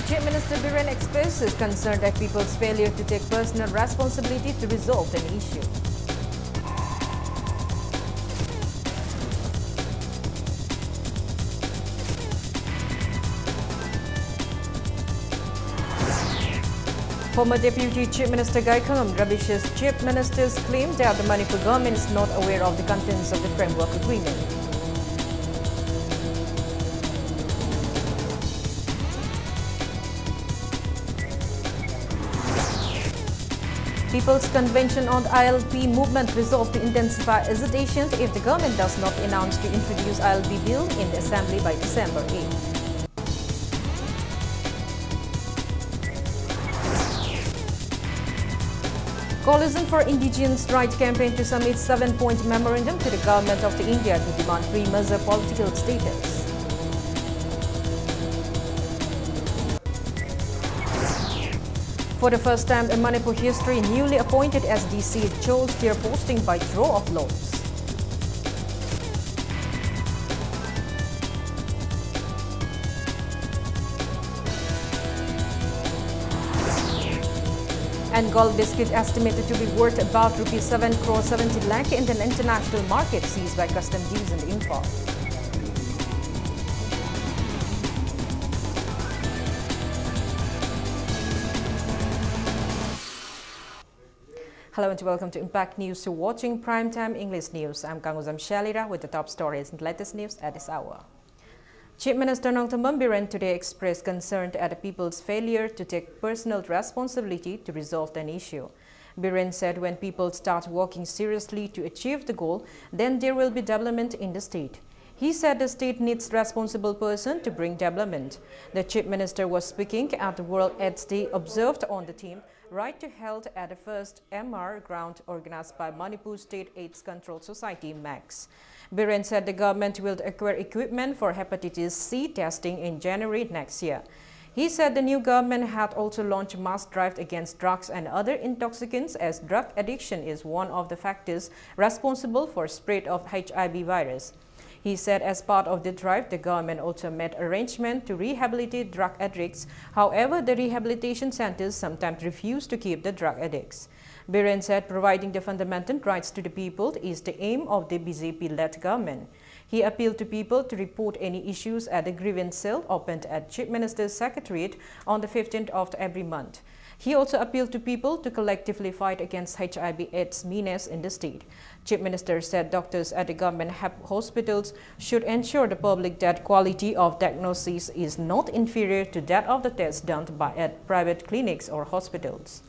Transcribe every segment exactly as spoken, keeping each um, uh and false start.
Chief Minister Biren expresses concern at people's failure to take personal responsibility to resolve an issue. Former Deputy Chief Minister Gaikhangam rubbishes Chief Minister's claim that the Manipur government is not aware of the contents of the framework agreement. People's Convention on I L P movement resolved to intensify agitation if the government does not announce to introduce I L P bill in the assembly by December eighth. Coalition for Indigenous Rights campaign to submit seven-point memorandum to the government of the India to demand free Mizo political status. For the first time in Manipur history, newly appointed S D C chose their posting by draw of lots. And Gold Biscuit estimated to be worth about rupees seven crore seventy lakh in the international market, seized by custom duties in Imphal. Hello and welcome to Impact News. You're watching Primetime English News. I'm Kangujam Shalira with the top stories and latest news at this hour. Chief Minister Nongthombam Biren today expressed concern at the people's failure to take personal responsibility to resolve an issue. Biren said when people start working seriously to achieve the goal, then there will be development in the state. He said the state needs responsible person to bring development. The Chief Minister was speaking at the World AIDS Day observed on the theme Right to Health at the first M R ground organized by Manipur State AIDS Control Society, MACS. Biren said the government will acquire equipment for hepatitis C testing in January next year. He said the new government had also launched mass drive against drugs and other intoxicants, as drug addiction is one of the factors responsible for spread of H I V virus. He said as part of the drive, the government also made arrangement to rehabilitate drug addicts. However, the rehabilitation centers sometimes refuse to keep the drug addicts. Biren said providing the fundamental rights to the people is the aim of the B J P-led government. He appealed to people to report any issues at the grievance cell opened at Chief Minister's Secretariat on the fifteenth of every month. He also appealed to people to collectively fight against H I V AIDS menace in the state. Chief Minister said doctors at the government hap- hospitals should ensure the public that quality of diagnosis is not inferior to that of the tests done by at private clinics or hospitals.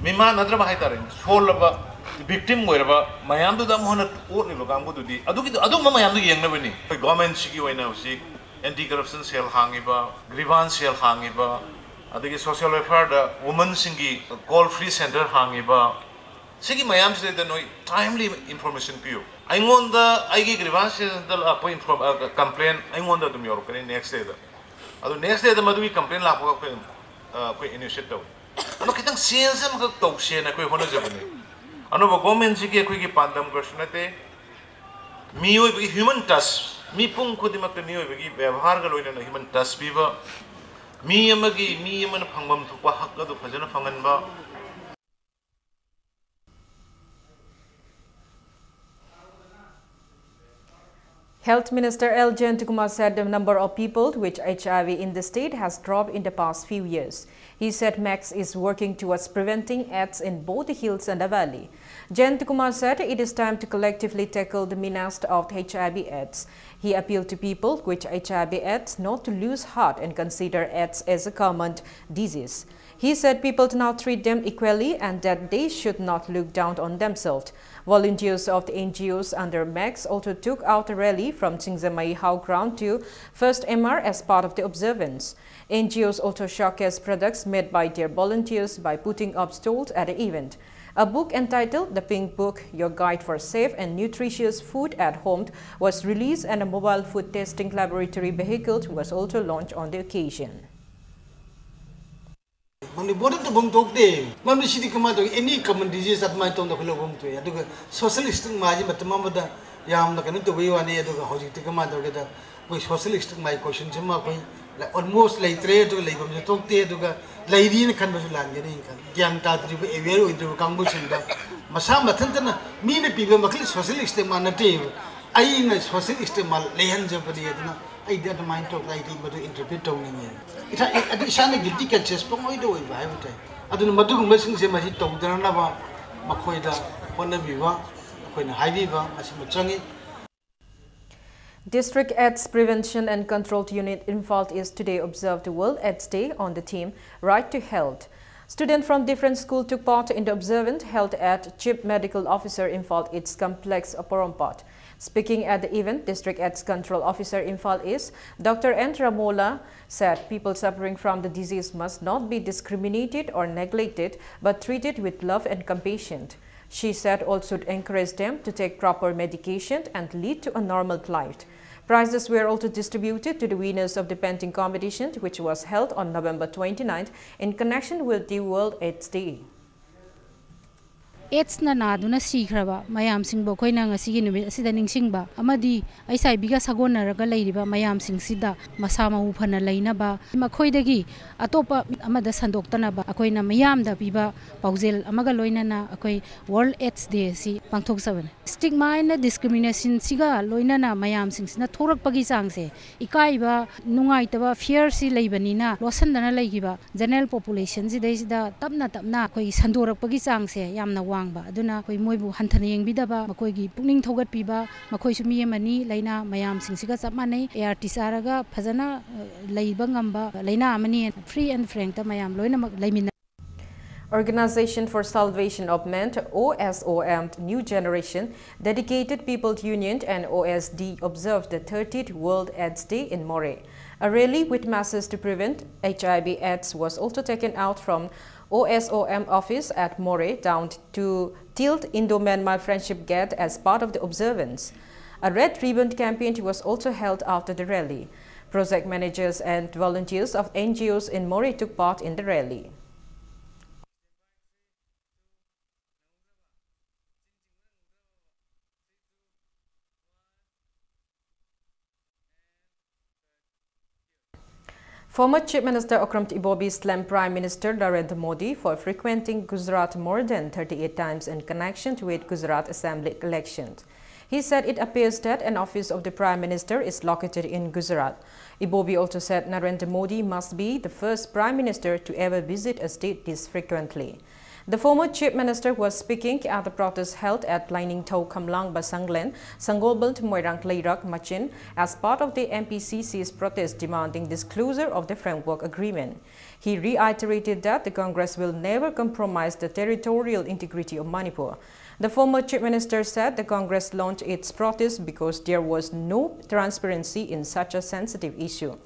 ꯃꯤꯃꯥꯟꯅꯗ꯭ꯔꯕ ꯍꯥꯏꯇꯥꯔꯦ, ꯁꯣꯜꯂꯕ, victim ꯑꯣꯏꯔꯕ ꯃꯌꯥꯝꯗꯨꯗ ꯑꯃꯨꯛ ꯍꯟꯅ ꯑꯣꯠꯂꯤꯕ ꯀꯥꯡꯕꯨꯗꯨꯗꯤ ꯑꯗꯨꯒꯤꯗꯣ, ꯑꯗꯨꯝꯕ ꯃꯌꯥꯝꯗꯨ ꯌꯦꯡꯅꯕꯅꯤ꯫ ꯑꯩꯈꯣꯏ ꯒꯣꯔꯃꯦꯟꯁꯤꯒꯤ ꯑꯣꯏꯅ ꯍꯧꯖꯤꯛ anti corruption cell ꯍꯥꯡꯉꯤꯕ, grievance cell ꯍꯥꯡꯉꯤꯕ, ꯑꯗꯒꯤ social welfareꯗ womenꯁꯤꯡꯒꯤ call free centre ꯍꯥꯡꯉꯤꯕ, ꯁꯤꯒꯤ ꯃꯌꯥꯝꯁꯤꯗꯩꯗ ꯅꯣꯏ timely information ꯄꯤꯌꯨ꯫ ꯑꯩꯉꯣꯟꯗ ꯑꯩꯒꯤ grievance centreꯗ ꯂꯥꯛꯄ inform- ꯑ, complaint ꯑꯩꯉꯣꯟꯗ ꯑꯗꯨꯝ ꯌꯧꯔꯛꯀꯅꯤ next dayꯗ꯫ ꯑꯗꯨ next dayꯗ ꯃꯗꯨꯒꯤ complaint ꯂꯥꯛꯄꯒ ꯑꯩꯈꯣꯏ, ꯑ, ꯑꯩꯈꯣꯏ initiate ꯇꯧꯏ꯫ ꯑꯗꯣ ꯈꯤꯇꯪ change ꯑꯃꯈꯛ ꯇꯧꯁꯦꯅ ꯑꯩꯈꯣꯏ ꯍꯣꯠꯅꯖꯕꯅꯤ꯫ ꯑꯅꯧꯕ ꯒꯣꯔꯃꯦꯟꯁꯤꯒꯤ ꯑꯩꯈꯣꯏꯒꯤ ꯄꯥꯟꯗꯝ ꯀꯔꯤꯁꯨ ꯅꯠꯇꯦ꯫ ꯃꯤꯑꯣꯏꯕꯒꯤ human touch, ꯃꯤꯄꯨꯝ ꯈꯨꯗꯤꯡꯃꯛꯇ ꯃꯤꯑꯣꯏꯕꯒꯤ ꯕꯦꯕꯥꯔꯒ ꯂꯣꯏꯅꯅ human touch ꯄꯤꯕ, ꯃꯤ ꯑꯃꯒꯤ, ꯃꯤ ꯑꯃꯅ ꯐꯪꯐꯝ ꯊꯣꯛꯄ ꯍꯛ ꯑꯗꯨ ꯐꯖꯅ ꯐꯪꯍꯟꯕ꯫ Health Minister L Jayantakumar said the number of people with H I V in the state has dropped in the past few years. He said MACS is working towards preventing AIDS in both the hills and the valley. Jayantakumar said it is time to collectively tackle the menace of H I V AIDS. He appealed to people with H I V AIDS not to lose heart and consider AIDS as a common disease. He said people now treat them equally and that they should not look down on themselves. Volunteers of the N G Os under MACS also took out a rally from Singzamai Hao ground to First M R as part of the observance. N G Os also showcased products made by their volunteers by putting up stalls at the event. A book entitled The Pink Book, Your Guide for Safe and Nutritious Food at Home was released and a mobile food testing laboratory vehicle was also launched on the occasion. ꯃꯅꯤꯄꯨꯔꯗ ꯇꯧꯐꯝ ꯊꯣꯛꯇꯦ꯫ ꯃꯔꯝꯗꯤ ꯁꯤꯗꯤ ꯀꯃꯥꯏꯅ ꯇꯧꯒꯦ? Any common disease ꯑꯗꯨꯃꯥꯏꯅ ꯇꯧꯗꯅ ꯑꯩꯈꯣꯏ ꯂꯧꯐꯝ ꯊꯣꯛꯑꯦ꯫ ꯑꯗꯨꯒ social stigma ꯁꯤ ꯃꯇꯝ ꯑꯃꯗ ꯌꯥꯝꯅ ꯀꯩꯅꯣ ꯇꯧꯕꯒꯤ ꯋꯥꯅꯤ꯫ ꯑꯗꯨꯒ ꯍꯧꯖꯤꯛꯇꯤ ꯀꯃꯥꯏꯅ ꯇꯧꯒꯦꯗ, ꯑꯩꯈꯣꯏ social stigma ꯒꯤ question ꯁꯤꯃ ꯑꯩꯈꯣꯏ almost ꯂꯩꯇ꯭ꯔꯦ꯫ ꯑꯗꯨꯒ ꯂꯩꯐꯝꯁꯨ ꯊꯣꯛꯇꯦ꯫ ꯑꯗꯨꯒ ꯂꯩꯔꯤꯅ ꯈꯟꯕꯁꯨ ꯂꯥꯟꯒꯅꯤ꯫ ꯒ꯭ꯌꯥꯟ ꯇꯥꯗ꯭ꯔꯤꯕ, aware ꯑꯣꯏꯗ꯭ꯔꯤꯕ ꯀꯥꯡꯕꯨꯁꯤꯡꯗ ꯃꯁꯥ ꯃꯊꯟꯇꯅ ꯃꯤꯅ ꯄꯤꯕ ꯃꯈꯜ social stigma ꯅꯠꯇꯦꯕ꯫ ꯑꯩꯅ social stigma ꯂꯩꯍꯟꯖꯕꯅꯤ꯫ ꯑꯗꯨꯅ ꯑꯩꯗꯤ ꯑꯗꯨꯃꯥꯏꯅ ꯇꯧꯗꯅ ꯑꯩꯗꯤ ꯃꯗꯨ interpret ꯇꯧꯅꯤꯡꯉꯦ꯫ ꯏꯁꯥ, ꯑꯗꯨ ꯏꯁꯥꯅ guilty conscious ꯄꯪꯑꯣꯏꯗ ꯑꯣꯏꯕ ꯍꯥꯏꯕ ꯇꯥꯏ꯫ ꯑꯗꯨꯅ ꯃꯗꯨꯒꯨꯝꯕꯁꯤꯡꯁꯦ ꯃꯁꯤ ꯇꯧꯗꯅꯅꯕ ꯃꯈꯣꯏꯗ ꯍꯣꯠꯅꯕꯤꯕ, ꯑꯩꯈꯣꯏꯅ ꯍꯥꯏꯕꯤꯕ ꯃꯁꯤꯃ ꯆꯪꯉꯤ꯫ District AIDS Prevention and Control Unit Imphal East today observed World AIDS Day on the theme Right to Health. Students from different schools took part in the observance held at Chief Medical Officer Imphal East Complex, Porompat. Speaking at the event, District AIDS Control Officer Imphal East, Doctor N Ramola, said people suffering from the disease must not be discriminated or neglected, but treated with love and compassion. She said all should encourage them to take proper medication and lead to a normal life. Prizes were also distributed to the winners of the painting competition, which was held on November twenty-ninth in connection with the World AIDS Day. ꯑꯦꯗꯁꯅ ꯅꯥꯗꯨꯅ ꯁꯤꯈ꯭ꯔꯕ ꯃꯌꯥꯝꯁꯤꯡꯕꯨ ꯑꯩꯈꯣꯏꯅ ꯉꯁꯤꯒꯤ ꯅꯨꯃꯤꯠ ꯑꯁꯤꯗ ꯅꯤꯡꯁꯤꯡꯕ ꯑꯃꯗꯤ H ꯑꯥꯏ ꯚꯤꯒ ꯁꯥꯒꯣꯟꯅꯔꯒ ꯂꯩꯔꯤꯕ ꯃꯌꯥꯝꯁꯤꯡꯁꯤꯗ ꯃꯁꯥ ꯃꯎ ꯐꯅ ꯂꯩꯅꯕ, ꯃꯈꯣꯏꯗꯒꯤ ꯑꯇꯣꯞꯄ ꯑꯃꯗ ꯁꯟꯗꯣꯛꯇꯅꯕ ꯑꯩꯈꯣꯏꯅ ꯃꯤꯌꯥꯝꯗ ꯄꯤꯕ ꯄꯥꯎꯖꯦꯜ ꯑꯃꯒ ꯂꯣꯏꯅꯅ ꯑꯩꯈꯣꯏ World AIDS Day ꯑꯁꯤ ꯄꯥꯡꯊꯣꯛꯆꯕꯅꯤ꯫ Stigma and discrimination ꯁꯤꯒ ꯂꯣꯏꯅꯅ ꯃꯌꯥꯝꯁꯤꯡꯁꯤꯅ ꯊꯣꯛꯂꯛꯄꯒꯤ ꯆꯥꯡꯁꯦ, ꯏꯀꯥꯏꯕ, ꯅꯨꯡꯉꯥꯏꯇꯕ, fear ꯁꯤ ꯂꯩꯕꯅꯤꯅ ꯂꯣꯠꯁꯤꯟꯗꯅ ꯂꯩꯈꯤꯕ general population ꯁꯤꯗꯩꯁꯤꯗ ꯇꯞꯅ ꯇꯞꯅ ꯑꯩꯈꯣꯏꯒꯤ ꯁꯟꯗꯣꯔꯛꯄꯒꯤ ꯆꯥꯡꯁꯦ ꯌꯥꯝꯅ ꯋꯥꯡꯕ꯫ ꯑꯗꯨꯅ ꯑꯩꯈꯣꯏ ꯃꯣꯏꯕꯨ ꯍꯟꯊꯅ ꯌꯦꯡꯕꯤꯗꯕ, ꯃꯈꯣꯏꯒꯤ ꯄꯨꯛꯅꯤꯡ ꯊꯧꯒꯠꯄꯤꯕ, ꯃꯈꯣꯏꯁꯨ ꯃꯤ ꯑꯃꯅꯤ, ꯂꯥꯏꯅꯥ ꯃꯌꯥꯝꯁꯤꯡꯁꯤꯒ ꯆꯞ ꯃꯥꯟꯅꯩ, ART ꯆꯥꯔꯒ ꯐꯖꯅ, ꯑ, ꯂꯩꯕ ꯉꯝꯕ ꯂꯥꯏꯅꯥ ꯑꯃꯅꯤ꯫ Free and frank ꯇ ꯃꯌꯥꯝ ꯂꯣꯏꯅꯃꯛ ꯂꯩꯃꯤꯟꯅ Organization for Salvation of Man, O S O M, New Generation, Dedicated People Union and O S D observed the thirtieth World AIDS Day in Moreh. A rally with message to prevent H I V AIDS was also taken out from O S O M office at Moreh down to Tilth Indo-Myanmar Friendship Gate as part of the observance. A red ribbon campaign was also held after the rally. Project managers and volunteers of N G Os in Moreh took part in the rally. Former Chief Minister Okram Ibobi slammed Prime Minister Narendra Modi for frequenting Gujarat more than thirty-eight times in connection with Gujarat Assembly elections. He said it appears that an office of the Prime Minister is located in Gujarat. Ibobi also said Narendra Modi must be the first Prime Minister to ever visit a state this frequently. The former Chief Minister was speaking at the protest held at Lainingthou Khamlang Basanglen, Sangolbelt Moirang Leirak Machin as part of the M P C C's protest demanding disclosure of the framework agreement. He reiterated that the Congress will never compromise the territorial integrity of Manipur. The former Chief Minister said the Congress launched its protest because there was no transparency in such a sensitive issue.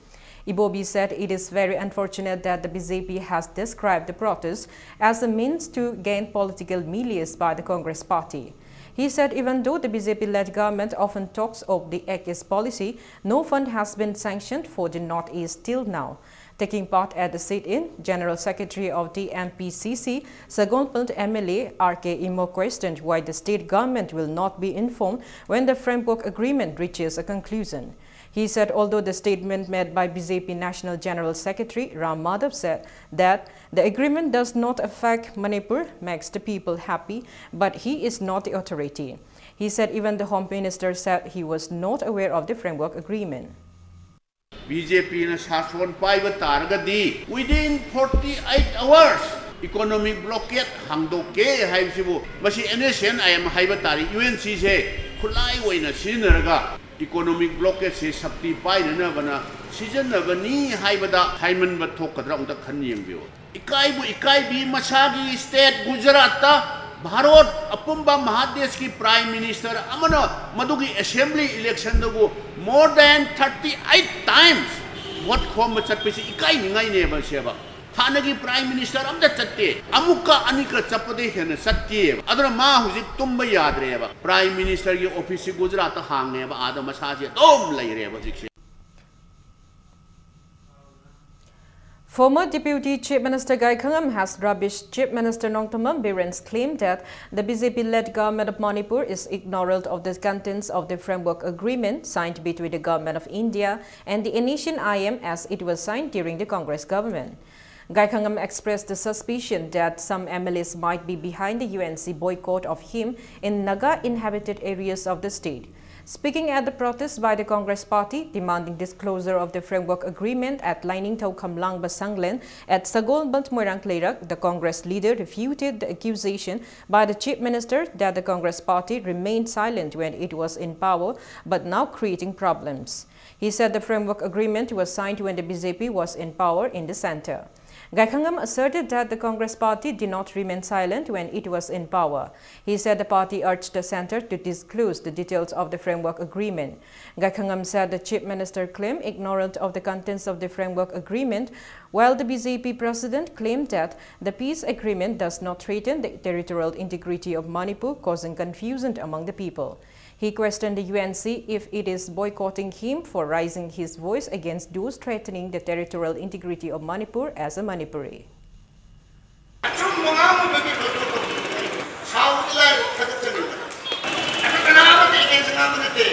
Ibobi said it is very unfortunate that the B J P has described the protest as a means to gain political mileage by the Congress party. He said even though the B J P-led government often talks of the Act East policy, no fund has been sanctioned for the Northeast till now. Taking part at the sit-in, General Secretary of the M P C C, Sagonpalt M L A R K Imo questioned why the state government will not be informed when the framework agreement reaches a conclusion. He said although the statement made by B J P National General Secretary Ram Madhav said that the agreement does not affect Manipur, makes the people happy, but he is not the authority. He said even the Home Minister said he was not aware of the framework agreement. B J P ꯅ ꯁꯥꯁꯣꯟ ꯄꯥꯏꯕ ꯇꯥꯔꯒꯗꯤ within forty eight hours economic blockade ꯍꯥꯡꯗꯣꯛꯀꯦ ꯍꯥꯏꯕꯁꯤꯕꯨ, ꯃꯁꯤ N S C N I M ꯍꯥꯏꯕ ꯇꯥꯔꯦ, U N C ꯁꯦ ꯈꯨꯠꯂꯥꯏ ꯑꯣꯏꯅ ꯁꯤꯖꯤꯟꯅꯔꯒ economic blockade ꯁꯦ ꯁꯛꯇꯤ ꯄꯥꯏꯅꯅꯕꯅ ꯁꯤꯖꯤꯟꯅꯕꯅꯤ ꯍꯥꯏꯕꯗ ꯍꯥꯏꯃꯟꯕ ꯊꯣꯛꯀꯗ꯭ꯔꯥ? ꯑꯃꯨꯛꯇ ꯈꯟ ꯌꯦꯡꯕꯤꯌꯨ꯫ ꯏꯀꯥꯏꯕꯨ ꯏꯀꯥꯏꯕꯤ, ꯃꯁꯥꯒꯤ state ꯒꯨꯖꯔꯥꯠꯇ ꯚꯥꯔꯠ ꯑꯄꯨꯝꯕ ꯃꯍꯥꯗꯦꯁꯀꯤ Prime Minister ꯑꯃꯅ ꯃꯗꯨꯒꯤ assembly election ꯗꯕꯨ more than thirty eight times vote ꯈꯣꯝꯕ ꯆꯠꯄꯁꯤ ꯏꯀꯥꯏꯅꯤꯡꯉꯥꯏꯅꯦꯕ꯫ ꯁꯦꯕ ꯍꯥꯟꯅꯒꯤ Prime Minister ꯑꯝꯇ ꯆꯠꯇꯦ, ꯑꯃꯨꯛꯀ ꯑꯅꯤꯀ ꯆꯠꯄꯗꯩ ꯍꯦꯟꯅ ꯆꯠꯇꯦꯕ꯫ ꯑꯗꯨꯅ ꯃꯥ ꯍꯧꯖꯤꯛ ꯇꯨꯝꯕ ꯌꯥꯗ꯭ꯔꯦꯕ꯫ Prime Minister ꯒꯤ office ꯁꯤ ꯒꯨꯖꯔꯥꯠꯇ ꯍꯥꯡꯉꯦꯕ, ꯑꯥꯗ ꯃꯁꯥꯁꯦ ꯑꯗꯨꯝ ꯂꯩꯔꯦꯕ ꯍꯧꯖꯤꯛꯁꯦ꯫ Former Deputy Chief Minister Gai Khangam has rubbished Chief Minister Nongthombam Biren's claim that the B J P-led government of Manipur is ignorant of the contents of the framework agreement signed between the government of India and the N A C I M, as it was signed during the Congress government. Gai Khangam expressed the suspicion that some M L As might be behind the U N C boycott of hymn in Naga inhabited areas of the state. Speaking at the protest by the Congress party demanding disclosure of the framework agreement at Lainingthou Khamlangba Sanglen at Sagolband Moirang Leirak, the Congress leader refuted the accusation by the Chief Minister that the Congress party remained silent when it was in power but now creating problems. He said the framework agreement was signed when the B J P was in power in the center. Gai Khangam asserted that the Congress party did not remain silent when it was in power. He said the party urged the center to disclose the details of the framework agreement. Gai Khangam said the Chief Minister claimed ignorant of the contents of the framework agreement, while the B J P president claimed that the peace agreement does not threaten the territorial integrity of Manipur, causing confusion among the people. He questioned the U N C if it is boycotting him for raising his voice against those threatening the territorial integrity of Manipur as a Manipuri. ꯑꯆꯨꯝꯕ ꯉꯥꯡꯕꯒꯤ ꯊꯕꯛꯇꯣ ꯁꯥꯎꯕꯗꯤ ꯂꯥꯏꯔꯤ, ꯊꯥꯒꯠꯆꯔꯤ꯫ ꯑꯗꯨ ꯀꯅꯥ ꯑꯃꯠꯇ against ꯉꯥꯡꯕ ꯅꯠꯇꯦ꯫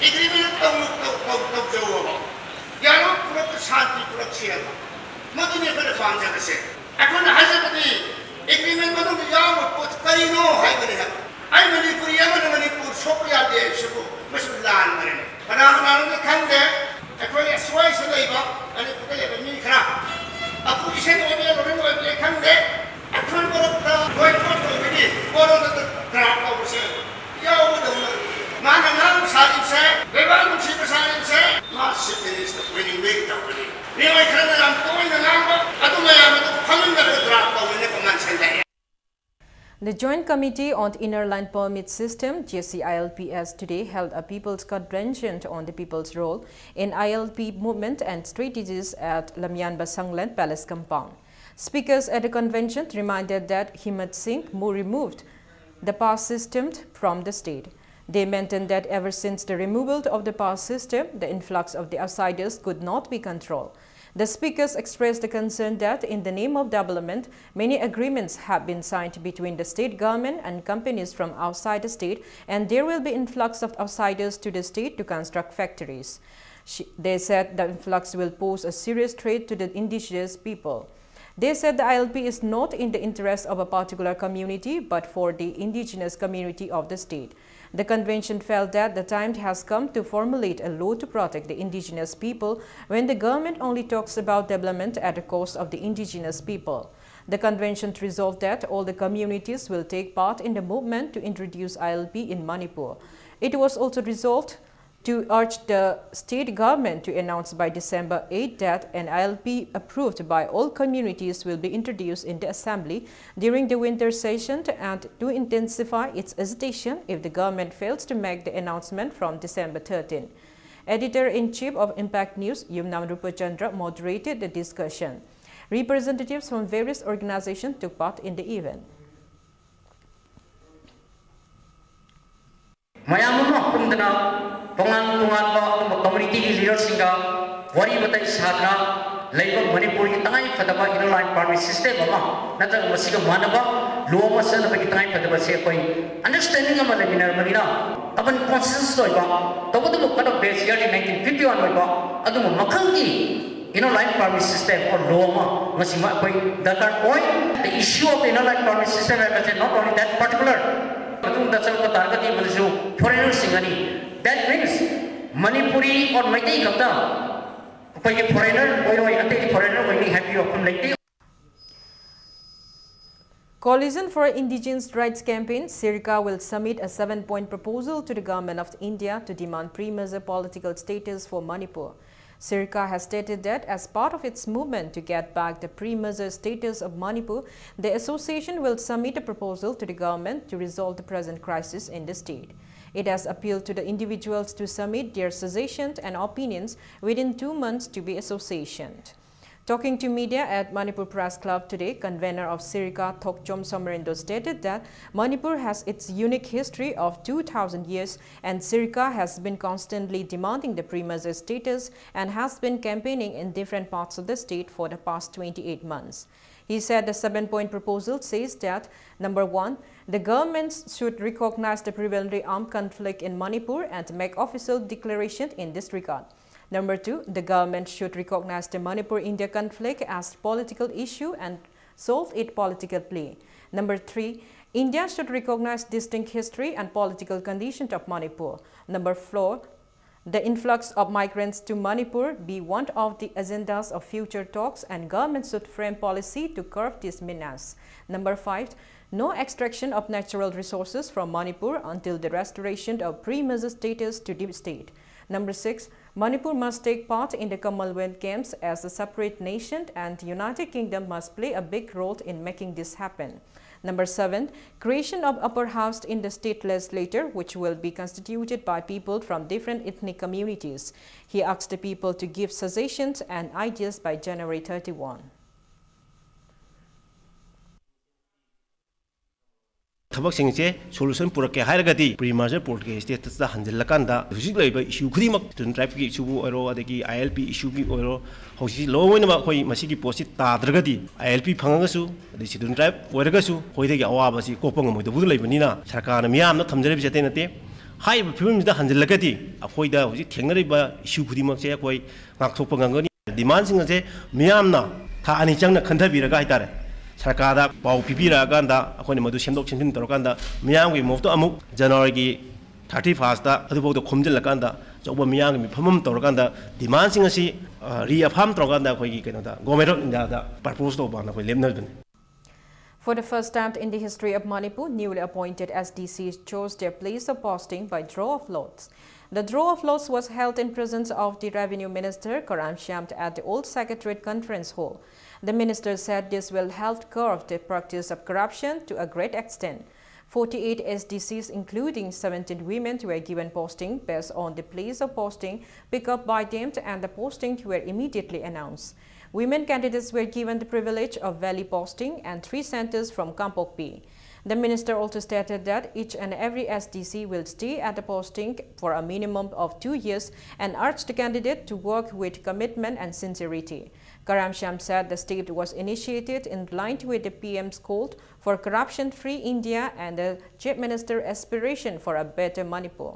Agreement ꯇꯧ-, ꯇꯧ-, ꯇꯧ-, ꯇꯧꯖꯧꯑꯕ꯫ Dialogue ꯄꯨꯔꯛꯄ, ꯁꯥꯟꯇꯤ ꯄꯨꯔꯛꯁꯤ ꯍꯥꯏꯕ꯫ ꯃꯗꯨꯅꯤ ꯑꯩꯈꯣꯏꯅ ꯄꯥꯝꯖꯕꯁꯦ꯫ ꯑꯩꯈꯣꯏꯅ ꯍꯥꯏꯖꯕꯗꯤ agreement ꯃꯅꯨꯡꯗ ꯌꯥꯎꯕ ꯄꯣꯠ ꯀꯔꯤꯅꯣ ꯍꯥꯏꯕꯅꯤ ꯍꯥꯏꯕ꯫ ꯑꯩ ꯃꯅꯤꯄꯨꯔꯤ ꯑꯃꯅ ꯃꯅꯤꯄꯨꯔ ꯁꯣꯛꯄ ꯌꯥꯗꯦ ꯍꯥꯏꯕꯁꯤꯕꯨ ꯃꯁꯤ ꯂꯥꯟꯕꯅꯤ꯫ ꯀꯅꯥ ꯀꯅꯥꯅꯣꯗꯤ ꯈꯪꯗꯦ꯫ ꯑꯩꯈꯣꯏ ꯑꯁ꯭ꯋꯥꯏꯁꯤꯗ ꯂꯩꯕ ꯃꯅꯤꯄꯨꯔꯗ ꯂꯩꯕ ꯃꯤ ꯈꯔ opposition ꯑꯣꯏꯕ ꯂꯣꯏꯅ ꯑꯣꯏꯕꯅꯤ ꯈꯪꯗꯦ꯫ ꯑꯩꯈꯣꯏ ꯃꯔꯛꯇ boycott ꯇꯧꯕꯒꯤ ꯋꯥꯔꯣꯜꯗ draft ꯇꯧꯕꯁꯦ ꯌꯥꯎꯕꯗꯧꯅ꯫ ꯃꯥꯅ ꯉꯥꯡ ꯁꯥꯔꯤꯕꯁꯦ, ꯂꯩꯕꯥꯛ ꯅꯨꯡꯁꯤꯕ ꯁꯥꯔꯤꯕꯁꯦ, ꯃꯥ Chief Minister ꯑꯣꯏꯅꯤꯡꯕꯒꯤ ꯇꯧꯕꯅꯤ꯫ ꯃꯤꯑꯣꯏ ꯈꯔꯅ ꯌꯥꯝ ꯇꯣꯏꯅ ꯉꯥꯡꯕ ꯑꯗꯨ ꯃꯌꯥꯝ ꯑꯗꯨ ꯐꯝꯃꯤꯟꯅꯔꯒ draft ꯇꯧꯕꯅꯤ common ꯁꯦꯟꯗꯥꯏ꯫ The Joint Committee on Inner Line Permit System, J C I L P S, today held a People's Convention on the people's role in I L P movement and strategies at Lamyanba Sanglen Palace compound. Speakers at the convention reminded that Himmat Singh, who removed the pass system from the state. They maintained that ever since the removal of the pass system, the influx of the outsiders could not be controlled. The speakers expressed the concern that, in the name of development, many agreements have been signed between the state government and companies from outside the state, and there will be influx of outsiders to the state to construct factories. She, they said the influx will pose a serious threat to the indigenous people. They said the I L P is not in the interest of a particular community, but for the indigenous community of the state. The convention felt that the time has come to formulate a law to protect the indigenous people when the government only talks about development at the cost of the indigenous people. The convention resolved that all the communities will take part in the movement to introduce I L P in Manipur. It was also resolved to urge the state government to announce by December eighth that an I L P approved by all communities will be introduced in the assembly during the winter session and to intensify its agitation if the government fails to make the announcement from December thirteenth. Editor-in-chief of Impact News, Yumnam Rupachandra, moderated the discussion. Representatives from various organizations took part in the event. ꯃꯌꯥꯝ ꯑꯃ ꯄꯨꯟꯗꯅ ꯇꯣꯉꯥꯟ ꯇꯣꯉꯥꯟꯕ ꯑꯗꯨꯒꯨꯝꯕ community ꯒꯤ leader ꯁꯤꯡꯒ ꯋꯥꯔꯤ ꯋꯥꯇꯥꯏ ꯁꯥꯗꯅ ꯂꯩꯕ ꯃꯅꯤꯄꯨꯔꯒꯤ ꯇꯉꯥꯏ ꯐꯗꯕ inner line permit system ꯑꯃ ꯅꯠꯇ꯭ꯔꯒ ꯃꯁꯤꯒ ꯃꯥꯟꯅꯕ law ꯑꯃ ꯆꯠꯅꯕꯒꯤ ꯇꯉꯥꯏ ꯐꯗꯕꯁꯦ ꯑꯩꯈꯣꯏ understanding ꯑꯃ ꯂꯩꯃꯤꯟꯅꯔꯕꯅꯤꯅ common consensus ꯑꯣꯏꯕ ꯇꯧꯕꯇꯕꯨ cut off base year ꯗꯤ nineteen fifty one ꯑꯣꯏꯕ ꯑꯗꯨꯒꯨꯝꯕ ꯃꯈꯜꯒꯤ inner line permit system or law ꯑꯃ ꯃꯁꯤꯃ ꯑꯩꯈꯣꯏ ꯗꯔꯀꯥꯔ ꯑꯣꯏ꯫ The issue of inner line permit system ꯍꯥꯏꯕꯁꯦ not only that particular ꯃꯇꯨꯡꯗ ꯆꯪꯕ ꯇꯥꯔꯒꯗꯤ ꯃꯗꯨꯁꯨ foreigner ꯁꯤꯡꯒꯅꯤ꯫ That means Manipuri or Meitei ꯈꯛꯇ ꯑꯩꯈꯣꯏꯒꯤ foreigner ꯑꯣꯏꯔꯣꯏ, ꯑꯇꯩꯗꯤ foreigner ꯑꯣꯏꯅꯤ ꯍꯥꯏꯕꯒꯤ ꯋꯥꯐꯝ ꯂꯩꯇꯦ꯫ Coalition for Indigenous Rights Campaign, CIRCA, will submit a seven-point proposal to the Government of India to demand pre-merger political status for Manipur. CIRCA has stated that as part of its movement to get back the pre-merger status of Manipur, the association will submit a proposal to the government to resolve the present crisis in the state. It has appealed to the individuals to submit their suggestions and opinions within two months to be associationed. Talking to media at Manipur Press Club today, convener of SIRIKA, Thokchom Samarindo, stated that Manipur has its unique history of two thousand years, and SIRIKA has been constantly demanding the pre-merger status and has been campaigning in different parts of the state for the past twenty-eight months. He said the seven-point proposal says that, number one, the government should recognize the prevalent armed conflict in Manipur and make official declaration in this regard. Number two, the government should recognize the Manipur-India conflict as political issue and solve it politically. Number three, India should recognize distinct history and political condition of Manipur. Number four, the influx of migrants to Manipur be one of the agendas of future talks, and government should frame policy to curb this menace. Number five, no extraction of natural resources from Manipur until the restoration of pre-merger status to the state. Number six, Manipur must take part in the Commonwealth Games as a separate nation, and the United Kingdom must play a big role in making this happen. Number seven, creation of upper house in the state legislature, which will be constituted by people from different ethnic communities. He asked the people to give suggestions and ideas by January thirty-one. ꯊꯕꯛꯁꯤꯡꯁꯦ solution ꯄꯨꯔꯛꯀꯦ ꯍꯥꯏꯔꯒꯗꯤ pre ꯃꯥꯔꯖꯔ ꯄꯣꯔꯠꯀꯤ ꯁ꯭ꯇꯦꯇꯁꯇ ꯍꯟꯖꯤꯜꯂꯀꯥꯟꯗ ꯍꯧꯖꯤꯛ ꯂꯩꯔꯤꯕ ꯏꯁꯨ ꯈꯨꯗꯤꯡꯃꯛ citizen ꯇ꯭ꯔꯥꯏꯕꯀꯤ ꯏꯁꯨꯒꯤ ꯑꯣꯏꯔꯣ, ꯑꯗꯒꯤ ꯑꯥꯏ L P ꯏꯁꯨꯒꯤ ꯑꯣꯏꯔꯣ, ꯍꯧꯖꯤꯛ ꯂꯣꯏꯅꯃꯛ ꯑꯩꯈꯣꯏ ꯃꯁꯤꯒꯤ ꯄꯣꯠꯁꯤ ꯇꯥꯗ꯭ꯔꯒꯗꯤ ꯑꯥꯏ ꯑꯦꯜ ꯄꯤ ꯐꯪꯉꯒꯁꯨ, ꯑꯗꯩ ꯁꯤꯇꯤꯖꯟ ꯇ꯭ꯔꯥꯏꯕ ꯑꯣꯏꯔꯒꯁꯨ ꯑꯩꯈꯣꯏꯗꯒꯤ ꯑꯋꯥꯕꯁꯤ ꯀꯣꯛꯄ ꯉꯝꯃꯣꯏꯗꯧꯕꯗꯨ ꯂꯩꯕꯅꯤꯅ ꯁꯔꯀꯥꯔꯅ ꯃꯤꯌꯥꯝꯗ ꯊꯝꯖꯔꯤꯕꯁꯤ ꯑꯇꯩ ꯅꯠꯇꯦ꯫ ꯍꯥꯏꯔꯤꯕ ꯐꯤꯕꯝꯁꯤꯗ ꯍꯟꯖꯤꯜꯂꯒꯗꯤ ꯑꯩꯈꯣꯏꯗ ꯍꯧꯖꯤꯛ ꯊꯦꯡꯅꯔꯤꯕ ꯏꯁꯨ ꯈꯨꯗꯤꯡꯃꯛꯁꯦ ꯑꯩꯈꯣꯏ ꯉꯥꯛꯊꯣꯛꯄ ꯉꯝꯒꯅꯤ꯫ ꯗꯤꯃꯥꯟꯁꯤꯡ ꯑꯁꯦ ꯃꯤꯌꯥꯝꯅ ꯊꯥ ꯑꯅꯤ ꯆꯪꯅ ꯈꯟꯊꯕꯤꯔꯒ ꯍꯥꯏꯇꯥꯔꯦ, ꯁꯔꯀꯥꯔꯗ ꯄꯥꯎ ꯄꯤꯕꯤꯔꯛꯑꯀꯥꯟꯗ ꯑꯩꯈꯣꯏꯅ ꯃꯗꯨ ꯁꯦꯝꯗꯣꯛ ꯁꯦꯝꯖꯤꯟ ꯇꯧꯔꯀꯥꯟꯗ ꯃꯤꯌꯥꯝꯒꯤ ꯃꯣꯞꯇꯣ ꯑꯃꯨꯛ ꯖꯅꯋꯥꯔꯤꯒꯤ ꯊꯥꯔꯇꯤ ꯐꯥꯔꯁꯇ ꯑꯗꯨꯐꯥꯎꯗ ꯈꯣꯝꯖꯤꯜꯂꯀꯥꯟꯗ ꯑꯆꯧꯕ ꯃꯤꯌꯥꯝꯒꯤ ꯃꯤꯐꯝ ꯑꯃ ꯇꯧꯔꯀꯥꯟꯗ ꯗꯤꯃꯥꯟꯁꯤꯡ ꯑꯁꯤ, ꯑ, ꯔꯤꯑꯐꯥꯔꯝ ꯇꯧꯔꯀꯥꯟꯗ ꯑꯩꯈꯣꯏꯒꯤ ꯀꯩꯅꯣꯗ ꯒꯣꯔꯃꯦꯟ ꯑꯣꯐ ꯏꯟꯗꯤꯌꯥꯗ ꯄ꯭ꯔꯄꯣꯁ ꯇꯧꯕꯅ ꯑꯩꯈꯣꯏ ꯂꯦꯞꯅꯕꯅꯤ꯫ For the first time in the history of Manipur, newly appointed S D Cs chose their place of posting by draw of lots. The draw of lots was held in presence of the Revenue Minister Karam Shyam at the Old Secretariat Conference Hall. The minister said this will help curb the practice of corruption to a great extent. Forty-eight S D Cs, including seventeen women, were given posting based on the place of posting picked up by them, and the postings were immediately announced. Women candidates were given the privilege of valley posting and three centers from Kangpokpi. The minister also stated that each and every S D C will stay at the posting for a minimum of two years and urged the candidate to work with commitment and sincerity. Karam Shyam said the state was initiated in line with the P M's call for corruption-free India and the Chief Minister's aspiration for a better Manipur.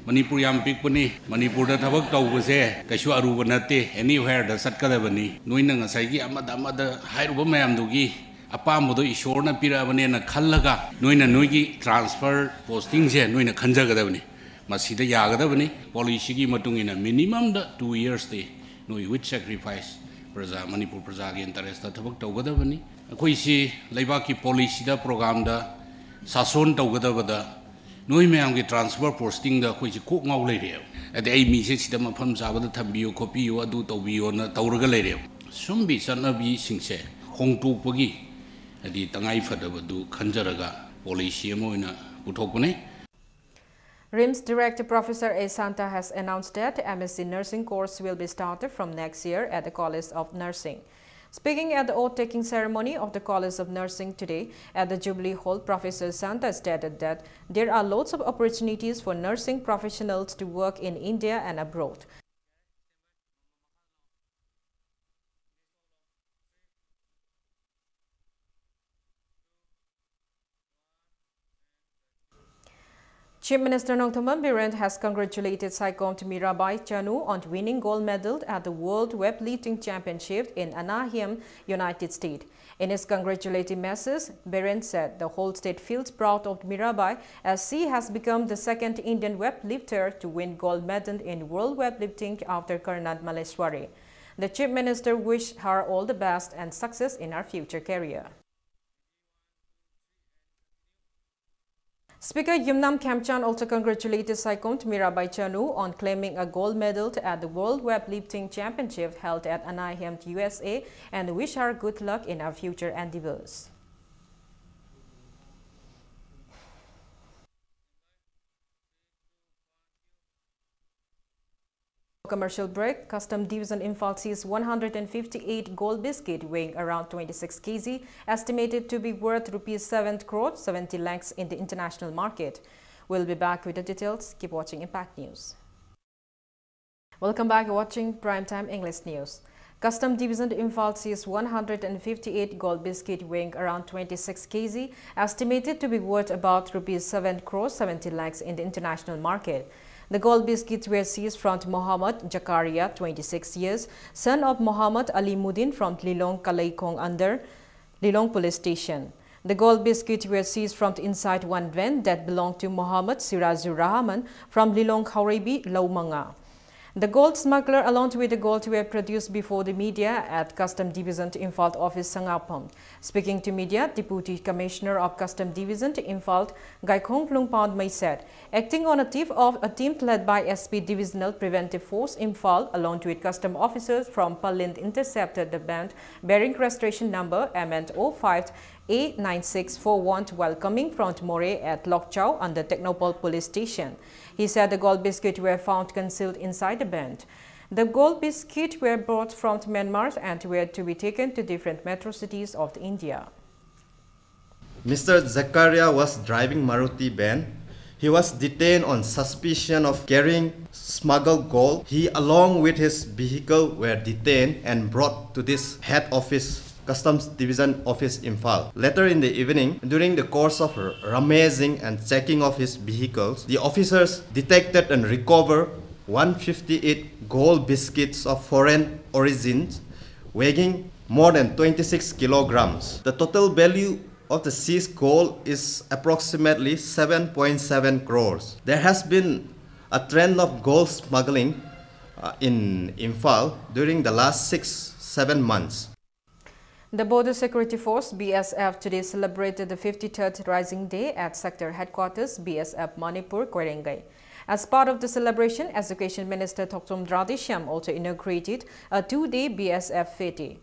Manipur ꯌꯥꯝ ꯄꯤꯛꯄꯅꯤ꯫ ꯃꯅꯤꯄꯨꯔꯗ ꯊꯕꯛ ꯇꯧꯕꯁꯦ ꯀꯩꯁꯨ ꯑꯔꯨꯕ ꯅꯠꯇꯦ꯫ ꯑꯦꯅꯤꯍ꯭ꯋꯦꯔꯗ ꯆꯠꯀꯗꯕꯅꯤ꯫ ꯅꯣꯏꯅ ꯉꯁꯥꯏꯒꯤ ꯑꯃꯗ ꯑꯃꯗ ꯍꯥꯏꯔꯨꯕ ꯃꯌꯥꯝꯗꯨꯒꯤ ꯑꯄꯥꯝꯕꯗꯣ ꯏꯁꯣꯔꯅ ꯄꯤꯔꯛꯑꯕꯅꯦꯅ ꯈꯜꯂꯒ ꯅꯣꯏꯅ ꯅꯣꯏꯒꯤ ꯇ꯭ꯔꯥꯟꯁꯐꯔ ꯄꯣꯁꯇꯤꯡꯁꯦ ꯅꯣꯏꯅ ꯈꯟꯖꯒꯗꯕꯅꯤ꯫ ꯃꯁꯤꯗ ꯌꯥꯒꯗꯕꯅꯤ꯫ ꯄꯣꯂꯤꯁꯤꯒꯤ ꯃꯇꯨꯡ ꯏꯟꯅ ꯃꯤꯅꯤꯃꯝꯗ ꯇꯨ ꯌꯔꯁꯇꯤ ꯅꯣꯏ ꯋꯤꯠ ꯁꯦꯀ꯭ꯔꯤꯐꯥꯏꯁ ꯄ꯭ꯔꯖꯥ, ꯃꯅꯤꯄꯨꯔ ꯄ꯭ꯔꯖꯥꯒꯤ ꯏꯟꯇꯔꯦꯁꯇ ꯊꯕꯛ ꯇꯧꯒꯗꯕꯅꯤ꯫ ꯑꯩꯈꯣꯏꯁꯤ ꯂꯩꯕꯥꯛꯀꯤ ꯄꯣꯂꯤꯁꯤꯗ, ꯄ꯭ꯔꯣꯒ꯭ꯔꯥꯝꯗ, ꯁꯥꯁꯣꯟ ꯇꯧꯒꯗꯕꯗ ꯅꯣꯏ ꯃꯌꯥꯝꯒꯤ ꯇ꯭ꯔꯥꯟꯁꯐꯔ ꯄꯣꯁꯇꯤꯡꯗ ꯑꯩꯈꯣꯏꯁꯤ ꯀꯣꯛ ꯉꯥꯎ ꯂꯩꯔꯦꯕ꯫ ꯍꯥꯏꯗꯤ ꯑꯩ ꯃꯤꯁꯦ ꯁꯤꯗ ꯃꯐꯝ ꯆꯥꯕꯗ ꯊꯝꯕꯤꯌꯨ ꯈꯣꯠꯄꯤꯌꯨ ꯑꯗꯨ ꯇꯧꯕꯤꯌꯣꯅ ꯇꯧꯔꯒ ꯂꯩꯔꯦꯕ꯫ ꯁꯨꯝꯕꯤ ꯆꯠꯅꯕꯤꯁꯤꯡꯁꯦ ꯍꯣꯡꯗꯣꯛꯄꯒꯤ ꯍꯥꯏꯗꯤ ꯇꯉꯥꯏ ꯐꯗꯕꯗꯨ ꯈꯟꯖꯔꯒ ꯄꯣꯂꯤꯁꯤ ꯑꯃ ꯑꯣꯏꯅ ꯄꯨꯊꯣꯛꯄꯅꯦ꯫ RIMS Director Professor A Santa has announced that M S C nursing course will be started from next year at the College of Nursing. Speaking at the oath-taking ceremony of the College of Nursing today at the Jubilee Hall, Professor Santa stated that there are lots of opportunities for nursing professionals to work in India and abroad. Chief Minister Nongthombam Biren has congratulated Saikom Mirabai Chanu on winning gold medal at the World Weightlifting Championship in Anaheim, United States. In his congratulatory message, Biren said the whole state feels proud of Mirabai as she has become the second Indian weightlifter to win gold medal in World Weightlifting after Karnad Malleswari. The Chief Minister wished her all the best and success in her future career. Speaker Yumnam Khemchand also congratulated Saikom Mirabai Chanu on claiming a gold medal at the World Weightlifting Championship held at Anaheim, U S A, and wished her good luck in her future endeavors. Commercial break. Custom Division Imphal seized one hundred fifty-eight gold biscuit weighing around twenty-six K G, estimated to be worth rupees seven crore seventy lakhs in the international market. We'll be back with the details. Keep watching Impact News. Welcome back, watching Primetime English News. Custom Division Imphal seized one hundred fifty-eight gold biscuit weighing around twenty-six K G, estimated to be worth about rupees seven crore seventy lakhs in the international market. The gold biscuits were seized from Mohammad Jakaria, twenty-six years, son of Mohammad Ali Mudin from Lilong Kalaikhong under Lilong Police Station. The gold biscuits were seized from inside one van that belonged to Mohammad Sirajur Rahman from Lilong Khaurebi, Laumanga. The gold smuggler along with the gold were produced before the media at Custom Division Imphal office, Sangapom. Speaking to media, Deputy Commissioner of Custom Division Imphal, Gaikhong Lungpao Mei said, acting on a tip of a team led by S P Divisional Preventive Force Imphal, along with custom officers from Palin, intercepted the van bearing registration number M N O five A nine six four one while coming from Moreh at Lokchau under Technopole Police Station. He said the gold biscuit were found concealed inside the van. The gold biscuit were brought from Myanmar and were to be taken to different metro cities of India. Mister Zakaria was driving Maruti van. He was detained on suspicion of carrying smuggled gold. He, along with his vehicle, were detained and brought to this head office, Customs Division Office, Imphal. Later in the evening, during the course of r-, rummaging and checking of his vehicles, the officers detected and recovered one fifty-eight gold biscuits of foreign origins, weighing more than twenty-six kilograms. The total value of the seized gold is approximately seven point seven crores. There has been a trend of gold smuggling, uh, in Imphal during the last six, seven months. The Border Security Force, B S F, today celebrated the fifty-third Rising Day at Sector Headquarters, B S F Manipur, Koirengei. As part of the celebration, Education Minister Thokchom Radheshyam also inaugurated a two-day B S F Fete.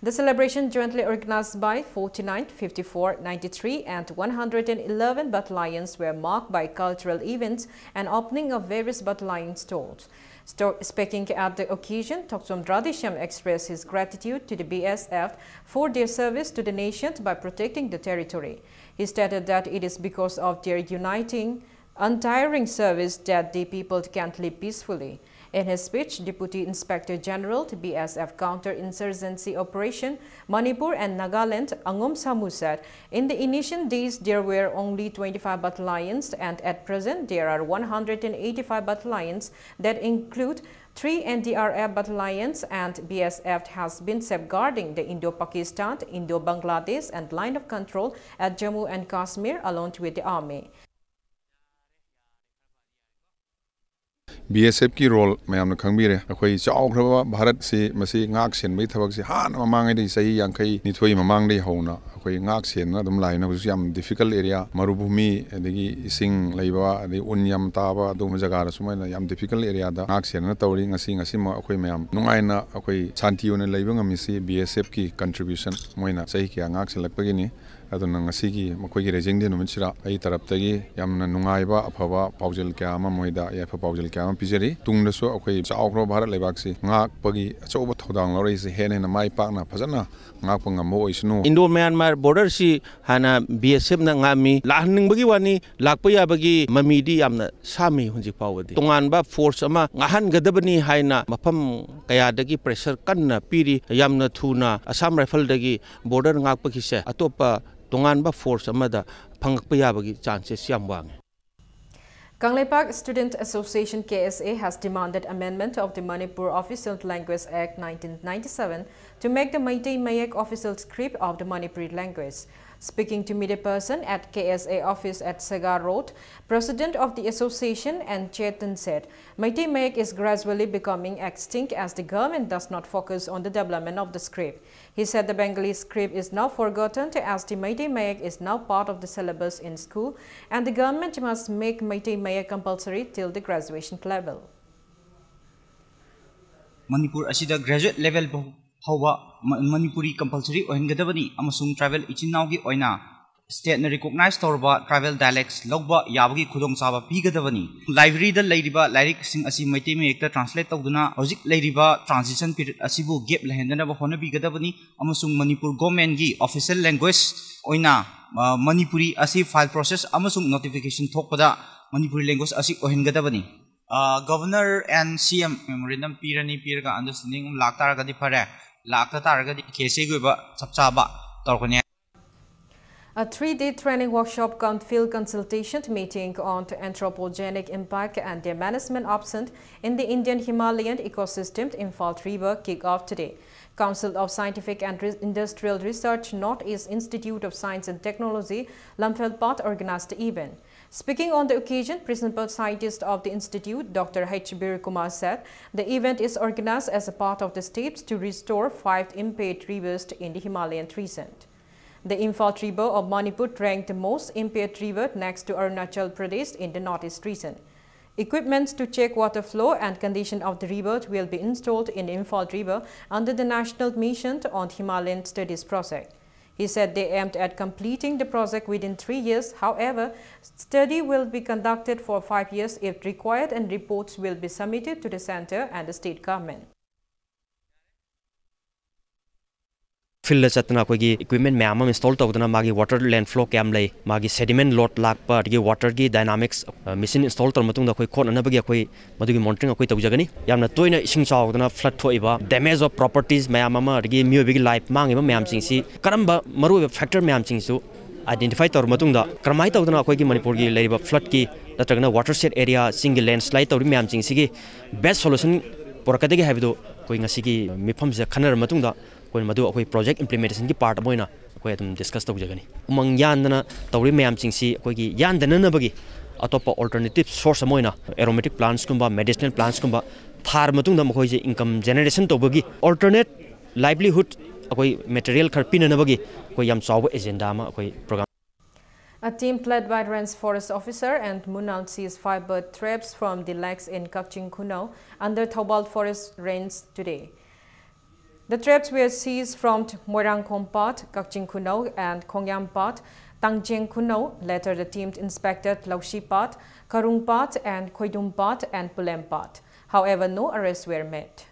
The celebration, jointly organized by forty-ninth, fifty-four, ninety-three, and one hundred eleven battalions, were marked by cultural events and opening of various battalion stalls. Sto- speaking at the occasion, Thokchom Radheshyam expressed his gratitude to the B S F for their service to the nation by protecting the territory. He stated that it is because of their uniting, untiring service that the people can live peacefully. In his speech, Deputy Inspector General to B S F Counter-Insurgency Operation, Manipur and Nagaland, Angom Samu, said, in the initial days, there were only twenty-five battalions, and at present, there are one hundred eighty-five battalions that include three N D R F battalions, and B S F has been safeguarding the Indo-Pakistan, Indo-Bangladesh, and line of control at Jammu and Kashmir, along with the army. B S F ꯀꯤ role ꯃꯌꯥꯝꯅ ꯈꯪꯕꯤꯔꯦ꯫ ꯑꯩꯈꯣꯏ ꯆꯥꯎꯈ꯭ꯔꯕ ꯚꯥꯔꯠꯁꯤ, ꯃꯁꯤ ꯉꯥꯛ ꯁꯦꯟꯕꯒꯤ ꯊꯕꯛꯁꯤ ꯍꯥꯟꯅ ꯃꯃꯥꯡꯉꯩꯗꯒꯤ, ꯆꯍꯤ ꯌꯥꯡꯈꯩ ꯅꯤꯊꯣꯏ ꯃꯃꯥꯡꯗꯒꯤ ꯍꯧꯅ ꯑꯩꯈꯣꯏ ꯉꯥꯛ ꯁꯦꯟꯗꯨꯅ ꯑꯗꯨꯝ ꯂꯥꯛꯏꯅ꯫ ꯍꯧꯖꯤꯛꯁꯨ ꯌꯥꯝ difficult area, ꯃꯔꯨꯚꯨꯃꯤ, ꯑꯗꯒꯤ ꯏꯁꯤꯡ ꯂꯩꯕ, ꯑꯗꯒꯤ ꯎꯟ ꯌꯥꯝ ꯇꯥꯕ, ꯑꯗꯨꯒꯨꯝꯕ ꯖꯒꯥꯗꯁꯨ ꯃꯣꯏꯅ ꯌꯥꯝ difficult areaꯗ ꯉꯥꯛ ꯁꯦꯟꯗꯨꯅ ꯇꯧꯔꯤ꯫ ꯉꯁꯤ, ꯉꯁꯤꯃꯛ ꯑꯩꯈꯣꯏ ꯃꯌꯥꯝ ꯅꯨꯡꯉꯥꯏꯅ ꯑꯩꯈꯣꯏ ꯁꯥꯟꯇꯤ ꯑꯣꯏꯅ ꯂꯩꯕ ꯉꯝꯃꯤꯁꯤ B S F ꯀꯤ contribution, ꯃꯣꯏꯅ ꯆꯍꯤ ꯀꯌꯥ ꯉꯥꯛ ꯁꯦꯜꯂꯛꯄꯒꯤꯅꯤ꯫ ꯑꯗꯨꯅ ꯉꯁꯤꯒꯤ ꯃꯈꯣꯏꯒꯤ Raising Day ꯅꯨꯃꯤꯠꯁꯤꯗ ꯑꯩ ꯇꯔꯞꯇꯒꯤ ꯌꯥꯝꯅ ꯅꯨꯡꯉꯥꯏꯕ, ꯑꯐꯕ ꯄꯥꯎꯖꯦꯜ ꯀꯌꯥ ꯑꯃ, ꯃꯣꯏꯗ ꯌꯥꯏꯐ ꯄꯥꯎꯖꯦꯜ ꯀꯌꯥ ꯑꯃ ꯄꯤꯖꯔꯤ꯫ ꯇꯨꯡꯗꯁꯨ ꯑꯩꯈꯣꯏ ꯆꯥꯎꯈ꯭ꯔꯕ ꯚꯥꯔꯠ ꯂꯩꯕꯥꯛꯁꯤ ꯉꯥꯛꯄꯒꯤ ꯑꯆꯧꯕ ꯊꯧꯗꯥꯡ ꯂꯧꯔꯛꯏꯁꯤ ꯍꯦꯟꯅ ꯍꯦꯟꯅ ꯃꯥꯏ ꯄꯥꯛꯅ ꯐꯖꯅ ꯉꯥꯛꯄ ꯉꯝꯕ ꯑꯣꯏꯁꯅꯨ꯫ Indo Myanmar border ꯁꯤ ꯍꯥꯟꯅ B S F ꯅ ꯉꯥꯛꯑꯝꯃꯤ꯫ ꯂꯥꯛꯍꯟꯅꯤꯡꯕꯒꯤ ꯋꯥꯅꯤ, ꯂꯥꯛꯄ ꯌꯥꯕꯒꯤ ꯃꯃꯤꯗꯤ ꯌꯥꯝꯅ ꯁꯥꯝꯃꯤ ꯍꯧꯖꯤꯛ ꯐꯥꯎꯕꯗꯤ꯫ ꯇꯣꯉꯥꯟꯕ force ꯑꯃ ꯉꯥꯛꯍꯟꯒꯗꯕꯅꯤ ꯍꯥꯏꯅ ꯃꯐꯝ ꯀꯌꯥꯗꯒꯤ pressure ꯀꯟꯅ ꯄꯤꯔꯤ꯫ ꯌꯥꯝꯅ ꯊꯨꯅ Assam Rifle ꯗꯒꯤ border ꯉꯥꯛꯄꯒꯤꯁꯦ ꯑꯇꯣꯞꯄ ꯇꯣꯉꯥꯟꯕ force ꯑꯃꯗ ꯐꯪꯉꯛꯄ ꯌꯥꯕꯒꯤ chances ꯌꯥꯝ ꯋꯥꯡꯉꯤ꯫ Kangleipak Student Association, K S A, has demanded amendment of the Manipur Official Language Act nineteen ninety-seven to make the Meitei Mayek official script of the Manipuri language. Speaking to media person at K S A office at Sagar Road, President of the association N Chetan said, Meitei Mayek is gradually becoming extinct as the government does not focus on the development of the script. He said the Bengali script is now forgotten as the Meitei Mayek is now part of the syllabus in school, and the government must make Meitei Mayek compulsory till the graduation level. Manipur ꯑꯁꯤꯗ graduate level ꯐꯥꯎ ꯊꯧꯕ ꯃ- Manipuri compulsory ꯑꯣꯏꯍꯟꯒꯗꯕꯅꯤ ꯑꯃꯁꯨꯡ tribal ꯏꯆꯤꯟ ꯏꯅꯥꯎꯒꯤ ꯑꯣꯏꯅ ꯁ꯭ꯇꯦꯠꯅ recognise ꯇꯧꯔꯕ tribal ꯗꯥꯏꯂꯦꯛꯁ ꯂꯧꯕ ꯌꯥꯕꯒꯤ ꯈꯨꯗꯣꯡꯆꯥꯕ ꯄꯤꯒꯗꯕꯅꯤ꯫ ꯂꯥꯏꯕ꯭ꯔꯦꯔꯤꯗ ꯂꯩꯔꯤꯕ ꯂꯥꯏꯔꯤꯛꯁꯤꯡ ꯑꯁꯤ ꯃꯩꯇꯩ ꯃꯌꯦꯛꯇ ꯇ꯭ꯔꯥꯟꯁꯂꯦꯠ ꯇꯧꯗꯨꯅ ꯍꯧꯖꯤꯛ ꯂꯩꯔꯤꯕ ꯇ꯭ꯔꯥꯟꯖꯤꯁꯟ ꯄꯤꯔꯤꯌꯗ ꯑꯁꯤꯕꯨ ꯒꯦꯞ ꯂꯩꯍꯟꯗꯅꯕ ꯍꯣꯠꯅꯕꯤꯒꯗꯕꯅꯤ ꯑꯃꯁꯨꯡ ꯃꯅꯤꯄꯨꯔ ꯒꯣꯔꯃꯦꯟꯒꯤ ꯑꯣꯐꯤꯁꯤꯌꯦꯜ ꯂꯦꯡꯒ꯭ꯋꯦꯖ ꯑꯣꯏꯅ ꯑ, ꯃꯅꯤꯄꯨꯔꯤ ꯑꯁꯤ ꯐꯥꯏꯜ ꯄ꯭ꯔꯣꯁꯦꯁ ꯑꯃꯁꯨꯡ ꯅꯣꯇꯤꯐꯤꯀꯦꯁꯟ ꯊꯣꯛꯄꯗ ꯃꯅꯤꯄꯨꯔꯤ ꯂꯦꯡꯒ꯭ꯋꯦꯖ ꯑꯁꯤ ꯑꯣꯏꯍꯟꯒꯗꯕꯅꯤ꯫ Governor N C M memorandum ꯄꯤꯔꯅꯤ, ꯄꯤꯔꯒ ꯑꯟꯗꯔꯁ꯭ꯇꯦꯟꯗꯤꯡ ꯑꯃ ꯂꯥꯛꯇꯥꯔꯒꯗꯤ ꯐꯔꯦ, ꯂꯥꯛꯇ ꯇꯥꯔꯒꯗꯤ ꯀꯦ ꯑꯦꯁ ꯑꯦꯒꯤ ꯑꯣꯏꯕ ꯆꯞ ꯆꯥꯕ ꯇꯧꯔꯛꯀꯅꯤ꯫ A three-day training workshop cum field consultation meeting on anthropogenic impact and their management option in the Indian Himalayan ecosystem, Imphal River, kick off today. Council of Scientific and Re- Industrial Research, Northeast Institute of Science and Technology, Lamphel Path, organized the event. Speaking on the occasion, principal scientist of the institute, Doctor H. Bir Kumar, said the event is organized as a part of the steps to restore five impaired rivers in the Himalayan region. The Imphal River of Manipur ranked the most impaired river next to Arunachal Pradesh in the Northeast region. Equipments to check water flow and condition of the river will be installed in Imphal River under the National Mission on Himalayan Studies project. He said they aimed at completing the project within three years. However, study will be conducted for five years if required, and reports will be submitted to the center and the state government. ꯐꯤꯜꯗ ꯆꯠꯇꯅ ꯑꯩꯈꯣꯏꯒꯤ equipment ꯃꯌꯥꯝ ꯑꯃ install ꯇꯧꯗꯅ ꯃꯥꯒꯤ water ꯂꯦꯟ flow ꯀꯌꯥꯝ ꯂꯩ, ꯃꯥꯒꯤ ꯁꯦꯗꯤꯃꯦꯟ ꯂꯣꯗ ꯂꯥꯛꯄ, ꯑꯗꯒꯤ ꯋꯥꯇꯔꯒꯤ ꯗꯥꯏꯅꯥꯃꯤꯛꯁ, ꯃꯦꯆꯤꯟ ꯏꯟꯁꯇꯣꯜ ꯇꯧꯔ ꯃꯇꯨꯡꯗ ꯑꯩꯈꯣꯏ ꯈꯣꯠꯅꯅꯕꯒꯤ ꯑꯩꯈꯣꯏ ꯃꯗꯨꯒꯤ ꯃꯣꯅꯤꯇꯔꯤꯡ ꯑꯩꯈꯣꯏ ꯇꯧꯖꯒꯅꯤ꯫ ꯌꯥꯝꯅ ꯇꯣꯏꯅ ꯏꯁꯤꯡ ꯆꯥꯎꯗꯅ ꯐ꯭ꯂꯠ ꯊꯣꯛꯏꯕ, ꯗꯦꯃꯦꯖ ꯑꯣꯐ ꯄ꯭ꯔꯣꯄꯔꯇꯤꯁ ꯃꯌꯥꯝ ꯑꯃ, ꯑꯗꯒꯤ ꯃꯤꯑꯣꯏꯕꯒꯤ ꯂꯥꯏꯐ ꯃꯥꯡꯉꯤꯕ ꯃꯌꯥꯝꯁꯤꯡꯁꯤ ꯀꯔꯝꯕ ꯃꯔꯨꯑꯣꯏꯕ ꯐꯦꯛꯇꯔ ꯃꯌꯥꯝꯁꯤꯡꯁꯨ ꯑꯥꯏꯗꯦꯟꯇꯤꯐꯥꯏ ꯇꯧꯔ ꯃꯇꯨꯡꯗ ꯀꯔꯝꯍꯥꯏꯅ ꯇꯧꯗꯅ ꯑꯩꯈꯣꯏꯒꯤ ꯃꯅꯤꯄꯨꯔꯒꯤ ꯂꯩꯔꯤꯕ ꯐ꯭ꯂꯠꯀꯤ ꯅꯠꯇ꯭ꯔꯒꯅ ꯋꯥꯇꯔ ꯁꯦꯠ ꯑꯦꯔꯤꯌꯥꯁꯤꯡꯒꯤ ꯂꯦꯟꯁ꯭ꯂꯥꯏꯗ ꯇꯧꯔꯤꯕ ꯃꯌꯥꯝꯁꯤꯡꯁꯤꯒꯤ ꯕꯦꯁ ꯁꯣꯂꯨꯁꯟ ꯄꯨꯔꯛꯀꯗꯒꯦ ꯍꯥꯏꯕꯗꯨ ꯑꯩꯈꯣꯏ ꯉꯁꯤꯒꯤ ꯃꯤꯐꯝꯁꯤꯗ ꯈꯟꯅꯔ ꯃꯇꯨꯡꯗ ꯑꯩꯈꯣꯏꯅ ꯃꯗꯨ ꯑꯩꯈꯣꯏ ꯄ꯭ꯔꯣꯖꯦꯛ ꯏꯝꯄ꯭ꯂꯤꯃꯦꯟꯇꯦꯁꯟꯒꯤ ꯄꯥꯔꯠ ꯑꯃ ꯑꯣꯏꯅ ꯑꯩꯈꯣꯏ ꯑꯗꯨꯝ ꯗꯤꯁꯀꯁ ꯇꯧꯖꯒꯅꯤ꯫ ꯎꯃꯪ ꯌꯥꯟꯗꯅ ꯇꯧꯔꯤꯕ ꯃꯌꯥꯝꯁꯤꯡꯁꯤ ꯑꯩꯈꯣꯏꯒꯤ ꯌꯥꯟꯗꯅꯅꯕꯒꯤ ꯑꯇꯣꯞꯄ ꯑꯣꯜꯇꯔꯅꯦꯇꯤꯞ ꯁꯣꯔꯁ ꯑꯃ ꯑꯣꯏꯅ ꯑꯦꯔꯣꯃꯦꯇꯤꯛ ꯄ꯭ꯂꯥꯟꯠꯁꯀꯨꯝꯕ, ꯃꯦꯗꯤꯁꯤꯅꯦꯜ ꯄ꯭ꯂꯥꯟꯠꯁꯀꯨꯝꯕ ꯊꯥꯔ ꯃꯇꯨꯡꯗ ꯃꯈꯣꯏꯁꯦ ꯏꯟꯀꯝ ꯖꯦꯅꯦꯔꯦꯁꯟ ꯇꯧꯕꯒꯤ ꯑꯜꯇꯔꯅꯦꯠ ꯂꯥꯏꯚꯂꯤꯍꯨꯗ ꯑꯩꯈꯣꯏ ꯃꯦꯇꯔꯤꯌꯦꯜ ꯈꯔ ꯄꯤꯅꯅꯕꯒꯤ ꯑꯩꯈꯣꯏ ꯌꯥꯝ ꯆꯥꯎꯕ ꯑꯦꯖꯦꯟꯗꯥ ꯑꯃ ꯑꯩꯈꯣꯏ programme A team led by Range Forest Officer and Munal seized five bird traps from the lakes in Kakching Khunau under Thoubal Forest Range today. The traps were seized from Moirangkhom Path, Kakching Khunou, and Khongyam Path, Tangjeng Khunou. Later, the team inspected Laushi Path, Karung Path, and Khoidum Path, and Pulem Path. However, no arrests were made.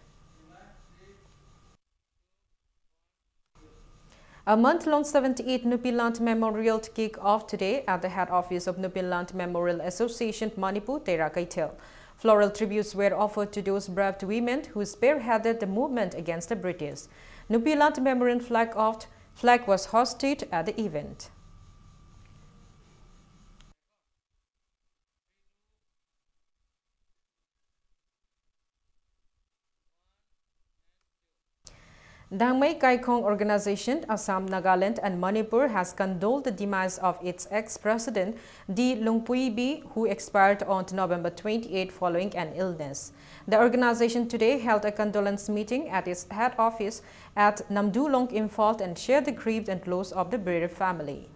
A month-long seventy-eighth Nupiland Memorial kicked off today at the head office of Nupiland Memorial Association, Manipur, Teira Keithel. Floral tributes were offered to those brave women who spearheaded the movement against the British. Nupiland Memorial flag off, flag was hoisted at the event. Dangmei Kaikhong Organization, Assam, Nagaland, and Manipur has condoled the demise of its ex-president, D. Lungpuibi, who expired on November twenty-eight following an illness. The organization today held a condolence meeting at its head office at Namdulong, Imphal, and shared the grief and loss of the bereaved family.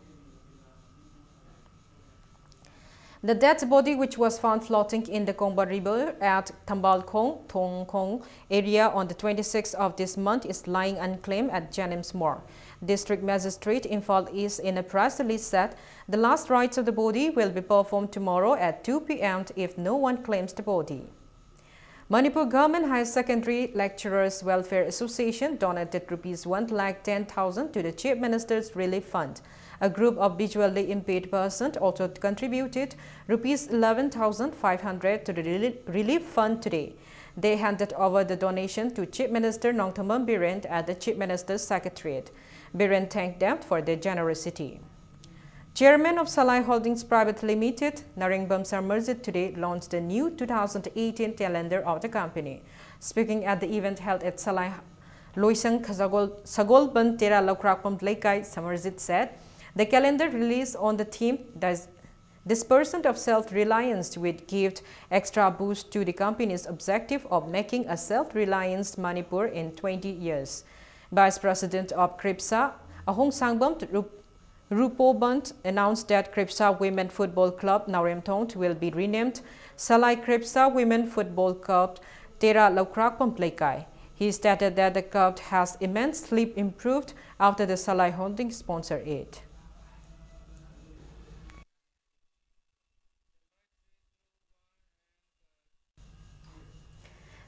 The dead body, which was found floating in the Kongba River at Tambalkhong, Thongkhong area on the twenty-sixth of this month, is lying unclaimed at Jennings Morgue. District Magistrate Imphal East, in a press release, said the last rites of the body will be performed tomorrow at two p.m. if no one claims the body. Manipur Government Higher Secondary Lecturers Welfare Association donated rupees one lakh ten thousand to the Chief Minister's Relief Fund. A group of visually impaired persons also contributed rupees eleven thousand five hundred to the reli-, relief fund today. They handed over the donation to Chief Minister Nongthombam Biren at the Chief Minister's Secretariat. Biren thanked them for their generosity. Chairman of Salai Holdings Private Limited, Narengbam Samarjit, today launched the new two thousand eighteen calendar of the company. Speaking at the event held at Salai Loisang Khazagol, Sagolban Teira Laukrakpam Leikai, Samarjit said the calendar released on the theme, "Dis-, Disbursement of Self-Reliance," with gift extra boost to the company's objective of making a self-reliance Manipur in twenty years. Vice President of KRIPSA, Ahong Sangbam Rup-, Rupo Band, announced that KRIPSA Women Football Club Naoremthong will be renamed Salai KRIPSA Women Football Club Teira Laukrakpam Leikai. He stated that the cup has immensely improved after the Salai Holding sponsor it.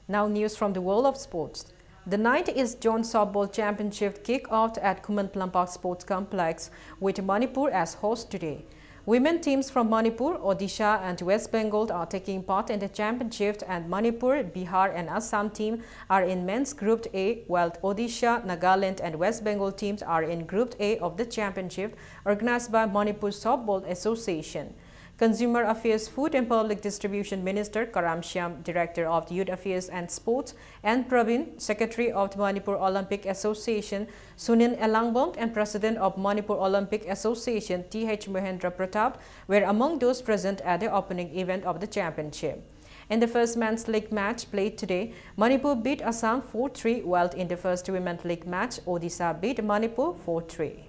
Now news from the world of sports. The ninth East Zone Softball Championship kicked off at Khuman Lampak Sports Complex with Manipur as host today. Women teams from Manipur, Odisha and West Bengal are taking part in the championship, and Manipur, Bihar and Assam team are in men's Group A, while Odisha, Nagaland and West Bengal teams are in Group A of the championship organized by Manipur Softball Association. Consumer Affairs, Food and Public Distribution Minister Karam Shyam, Director of Youth Affairs and Sports, N Praveen, Secretary of the Manipur Olympic Association, Sunil Elangbong, and President of Manipur Olympic Association, Th Mohendra Pratap, were among those present at the opening event of the championship. In the first men's league match played today, Manipur beat Assam four three, while in the first women's league match, Odisha beat Manipur four three.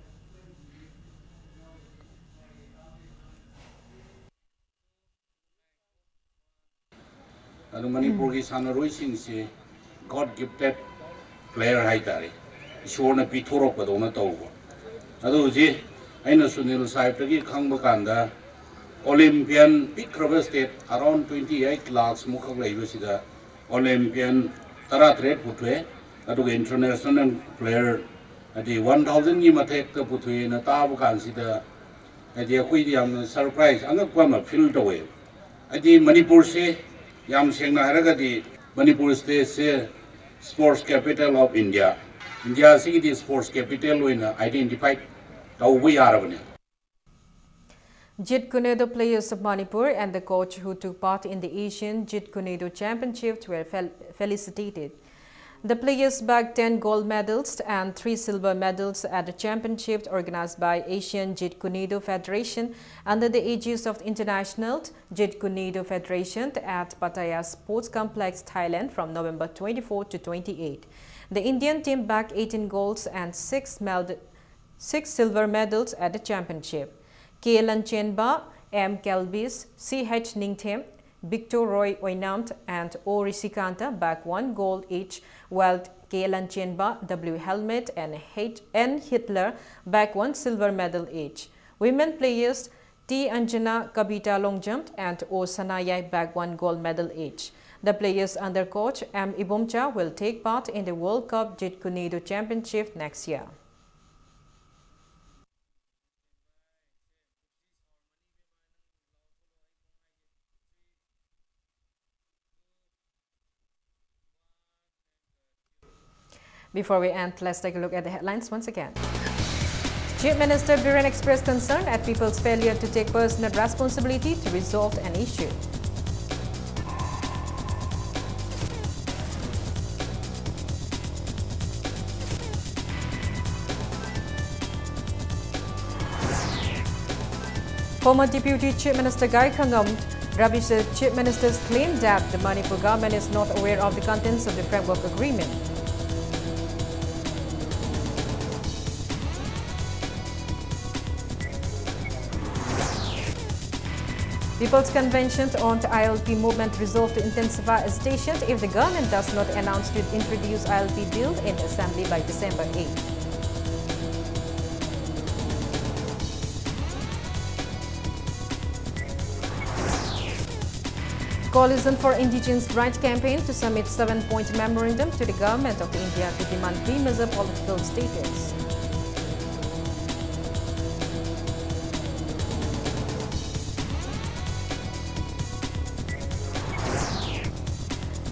ꯑꯗꯨ ꯃꯅꯤꯄꯨꯔꯒꯤ ꯁꯥꯟꯅꯔꯣꯏꯁꯤꯡꯁꯤ God gifted player ꯍꯥꯏꯇꯥꯔꯦ, ꯏꯁꯣꯔꯅ ꯄꯤꯊꯣꯔꯛꯄꯗꯧꯅ ꯇꯧꯕ꯫ ꯑꯗꯨ ꯍꯧꯖꯤꯛ ꯑꯩꯅ ꯁꯨꯅꯤꯜ ꯁꯥꯍꯦꯕꯇꯒꯤ ꯈꯪꯕ ꯀꯥꯟꯗ, Olympian ꯄꯤꯛꯈ꯭ꯔꯕ state, around twenty eight lakhs ꯃꯨꯛꯈꯛ ꯂꯩꯕꯁꯤꯗ Olympian ꯇꯔꯥꯇꯔꯦꯠ ꯄꯨꯊꯣꯛꯑꯦ, ꯑꯗꯨꯒ international player ꯍꯥꯏꯗꯤ one thousand ꯒꯤ ꯃꯊꯛꯇ ꯄꯨꯊꯣꯛꯑꯦꯅ ꯇꯥꯕ ꯀꯥꯟꯁꯤꯗ, ꯍꯥꯏꯗꯤ ꯑꯩꯈꯣꯏꯗꯤ ꯌꯥꯝꯅ surprise, ꯑꯉꯛꯄ ꯑꯃ feel ꯇꯧꯋꯦ꯫ ꯍꯥꯏꯗꯤ ꯃꯅꯤꯄꯨꯔꯁꯦ, ꯌꯥꯝ ꯁꯦꯡꯅ ꯍꯥꯏꯔꯒꯗꯤ, Manipur stateꯁꯦ sports capital of India, ꯏꯟꯗꯤꯌꯥꯁꯤꯒꯤꯗꯤ sports capital ꯑꯣꯏꯅ identify ꯇꯧꯕ ꯌꯥꯔꯕꯅꯦ꯫ Jeet Kune Do players of Manipur and the coach who took part in the Asian Jeet Kune Do Championship were fel- felicitated. The players bagged ten gold medals and three silver medals at the championship organized by Asian Jeet Kune Do Federation under the aegis of the International Jeet Kune Do Federation at Pattaya Sports Complex, Thailand, from November twenty-four to twenty-eight. The Indian team bagged eighteen golds and six, med- six silver medals at the championship. K Lanchenba, M Kelbis, Ch Ningthem, Victor Roy Oinamd and O Rishikanta bag one gold each, while K Lanchenba, W Helmet and H N Hitler bag one silver medal each. Women players T Anjana, Kabita long jump and O Sanayai bag one gold medal each. The players under coach M Ibomcha will take part in the World Cup Jit Kunido Championship next year. Before we end, let's take a look at the headlines once again. Chief Minister Biren expressed concern at people's failure to take personal responsibility to resolve an issue. Former Deputy Chief Minister Gai Khangam rubbishes Chief Minister's claim that the Manipur government is not aware of the contents of the framework agreement. People's Convention on I L P movement resolved to intensify agitation if the government does not announce to introduce I L P bill in assembly by December eighth. Coalition for Indigenous Rights campaign to submit seven-point memorandum to the Government of India to demand three-measure political status.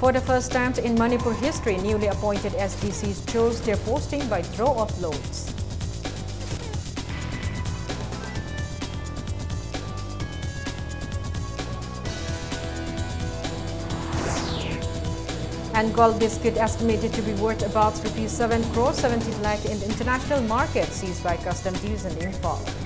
For the first time in Manipur history, newly appointed S D Cs chose their posting by draw of lots. And gold biscuit estimated to be worth about rupees seven crore seventy lakh in the international market, seized by Customs Division in Imphal.